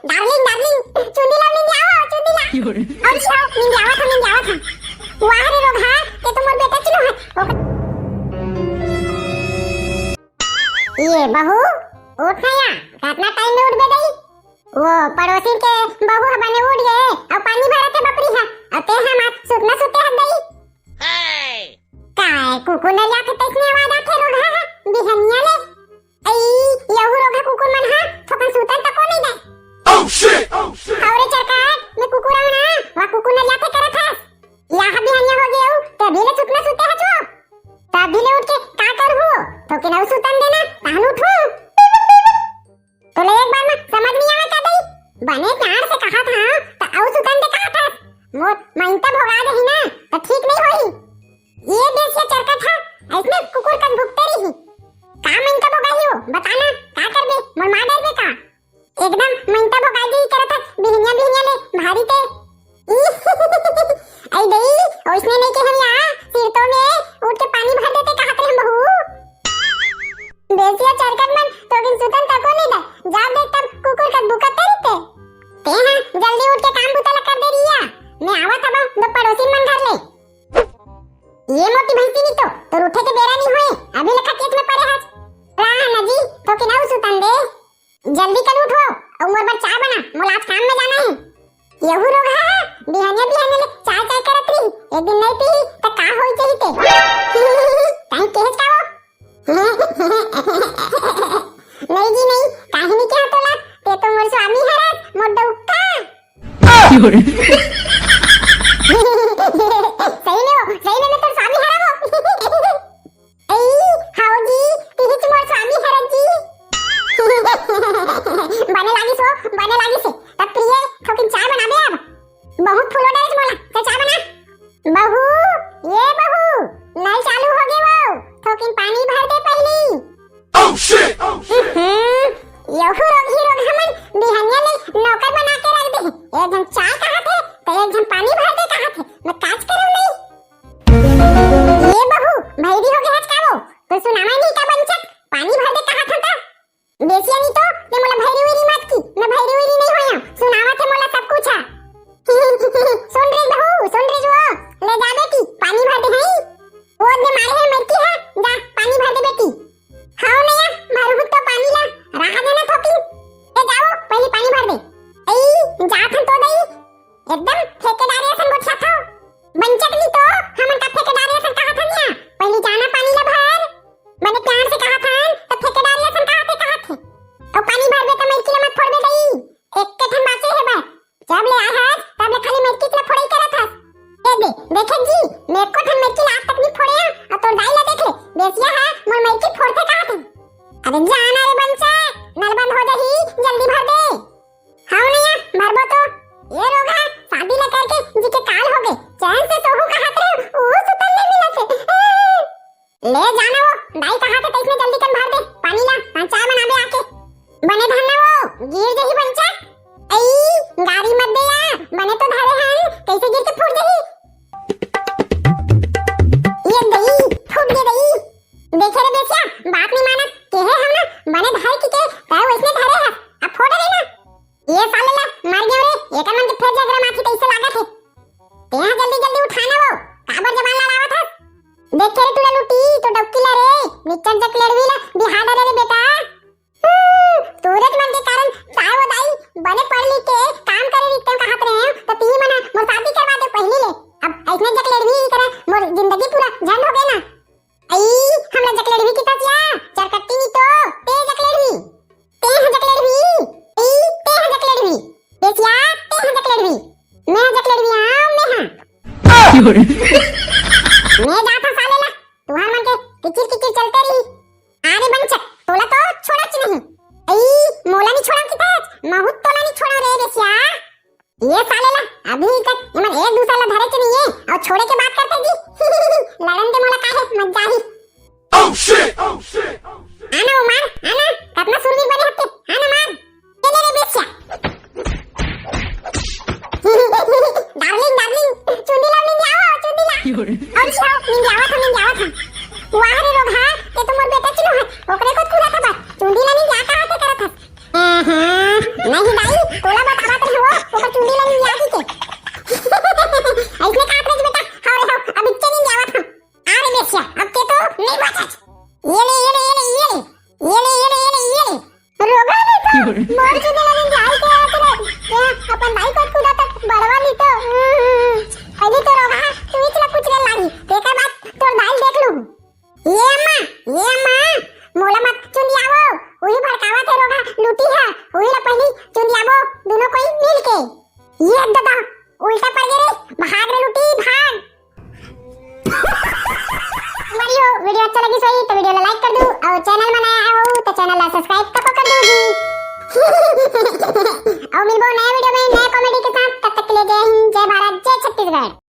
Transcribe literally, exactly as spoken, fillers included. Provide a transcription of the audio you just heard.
Darling, darling, चुंदी ला, निंदियावा, चुंदी ला। अउ जी हो, निंदियावत हँव, निंदियावत हँव। वाह रे रोगहा, ते तो मोर बेटा चिन्हो हे। ओकर ए बहू, उठ ना या, कतना टाइम में उठबे दई? वो पड़ोसी के बहू ह बने उठ गे, अउ पानी भरत हे बपरी ह, अउ ते ह मात सुतना सुते हस दई। काय कुकुर नरियाथे तइसने आवाज आथे रोगहा, बिहनिया ले। अई, यहू रोगहा कुकुर मन ह थोकन सुतन तको नइ दय। Oh shit! Oh shit! हव रे चरकट, मैं कुकुर हँव ना, वा कुकुर नरियाथे करत हस। या बिहनिया हो गे अउ, ते अभी ले सुतना सुते हस वो। त अभी ले उठ के का करहू? थोकिन अउ सुतन दे ना, तहन उठहूँ। तोला एक बार म समझ नइ आवय का दई? बने प्यार से कहत हँव, त अउ सुतन दे कहत हस। मोर मइनता भोगा जही ना, त ठीक नइ होही। ए बेसिया चरकट ह, अइसने कुकुर कस भुकते रही। का मइनता भोगाही वो? बता ना, का करबे? मोर मार डरबे का? एकदम मइनता भोगा जही करत हस, बिहनिया बिहनिया ले भारी ते। अई दई, ओइसने नइ केहेंव या, सिरतो में उठ के पानी भर दे ते कहत रहेंव बहू। बेसिया चरकट मन, थोकिन सुतन तको नइ दय, जब देख तब कुकुर कस भुकत रहिथे। ते ह जल्दी उठ के काम बूता ला कर दे रिया, मैं आवत हँव दो पड़ोसी मन घर ले। ए मोटी भैंसिनी तो, तोर उठे के बेरा नइ होय, अभी ले खटिया में परे हस। रहा ना जी, थोकिन अउ सुतन दे। जल्दी कन उठ वो, अउ मोर बर चाय बना, मोला आज काम में जाना हे। यहू रोगहा, बिहनिया बिहनिया ले चाय चाय करत रही, एक दिन नइ पीही त का होई जही ते। तहीं केहेस का वो? नइ जी नइ, काहे नइ केहेंव तोला, ते तो मोर स्वामी हरस, मोर डउका। सही में वो, सही में मैं तोर स्वामी हरँव वो। ए, हव जी, तिहीच मोर स्वामी हरस जी। बने लागिस वो, बने लागिस हे। त प्रिय, थोकिन चाय बनाबे अब। बहुत फूलो डरेस मोला, त चाय बना। बहू, ए बहू, नल चालू हो गे वो, थोकिन पानी भर दे पहिली। Oh shit! Oh shit! हम्म, यहू रोगही रोगहा मन बिहनिया ले नौकर बना के रख दे हे। एक झन चाय कहत हे, त एक झन पानी भर दे कहत हे। मैं काच करँव नहीं। ए बहू, भैरी हो गे हस का वो? तो सुनावय नहीं का बंचक? पानी भर दे कहत हँव त। बेसिया नी तो, ते मोला भैरी वैरी मत की, मैं भैरी वैरी नइ होय हँव, सुनावत हे मोला सब कुछ ह। सुन रे बहू, सुन रे वो, ले जा बेटी, पानी भर दे हई। वो दे मारे हे मरकी ह, जा, पानी भर दे बेटी। हव नया, भरहूँ तो पानी ला, रहा दे ना थोकिन। ए जा वो, पहिली पानी भर दे। ए, जात हँव तो दई, एकदम ठेकेदार असन गोठियाथव। बंचक नी तो, हमन का ठेकेदार असन कहत हन या? पहिली जाना पानी ला भर। बने प्यार से कहत हन, त ठेकेदार असन कहत हे, कहत हे। अउ पानी भरबे त मइकी ला मत फोड़बे दई। एक्के ठन बाचे हे बस। जब ले आए हस, तब ले खाली मइकी ला फोड़ई करत हस। ए दे, देखे जी, मैं एको ठन मइकी ला आज तक नी फोड़े हँव, अउ तोर दाई ला देख ले, बेसिया ह, मोर मइकी फोड़थे कहत हे। अरे जाना रे बंचक, नल बंद हो जही, जल्दी भर दे। हव नया, भरबो तो। ए रोगहा, शादी ला करके जी के काल हो गे, चैन से सोहू कहत रहेंव, उहू सुतन नइ मिलत हे। ले जाना वो, दाई कहत हे तइसने जल्दी कन भर दे, पानी ला, तहन चाय बनाबे आके। बने धन्ना वो, गिर जही बंचा। अई, गारी मत दे या, बने तो धरे हन, कइसे गिर के फूट जही। ए दई, फूट गे दई। देखे रे बेसिया, बात नइ मानत, केहे हँव ना, बने धर के, के, तैं वइसने धरे हस, अब फोड़ दे ना। ए साले ला, मर गेंव रे, एकर मन के फेर जगरा माथी तइसे लागत हे। तेंह जल्दी जल्दी उठा ना वो, काबर जबान लड़ावत हस? देखे रे टूरा लूटी, तो डौकी ला रे, निच्चट जकलेड़वी ला बिहा डरे रे बेटा। हम्म, तोरेच मन के कारण काय वो दाई, बने पढ़ लिख के काम करे रितेंव कहत रहेंव, त तिही मन ह मोर शादी करवा दे पहिली ले। अब अइसने जकलेड़वी करा मोर जिंदगी पूरा झंड हो गे ना। अई, हमला जकलेड़वी किथस या, चरकट्टी नी तो, ते जकलेड़वी। तेंह जकलेड़वी, ई, तेंह जकलेड़वी। बेसिया, तेंह जकलेड़वी। मैं जकलेड़वी, हाँ, मैं हाँ। मैं जात हँव साले ला, तुँहर मन के किचिर किचिर चलते रही। अरे बंचक, तोला तो छोड़च नहीं। अई, मोला नी छोड़ा किथस, महूँ तोला नी छोड़ा रे बेसिया। ए साले ला, अभी तक एमन एक दूसर ला धरेच नइ हे, अउ छोड़े के बात करथे जी। लड़न दे मोला काहे, मजा आही। Oh shit! Oh shit! आना वो मार, आना, कतना सुरवीर बने हस ते, आना मार। ले ले रे बेसिया। डार्लिंग, डार्लिंग, चुंदी ला निंदियावा, चुंदी ला। अउ जी हाँ, निंदियावत हँव, निंदियावत हँव। वाह रे रोगहा, ते तो मोर बेटा चिन्हो हे, ओकरे को खुला था बस, चुंदी ला निंदिया कहा के करत हस। अहं, नहीं दाई, तोला मोर चुंदी ला दिन जाल के आवत रे। ये अपन दाई को कूदा तक बड़वा ली तो। हम्म, पहली तो रोगहा तू इचला कुछ कर लागी। तेकर बाद तोर दाई देख लू। ये अम्मा, ये अम्मा, मोला मत चुंदियावो। उही भड़कावत हे रोगहा लूटी है। उही ला पहली चुंदियावो दोनों कोई मिल के। ये दादा, उल्टा पड़ गए रे। भाग रे लूटी, भाग। हमारी हो वीडियो अच्छा लगी सोई तो वीडियो ला लाइक कर दू और चैनल में नया आए हो तो चैनल ला सब्सक्राइब तको कर दू जी। और मिलबो नया वीडियो में नया कॉमेडी के साथ। तब तक के लिए जय हिंद, जय भारत, जय छत्तीसगढ़।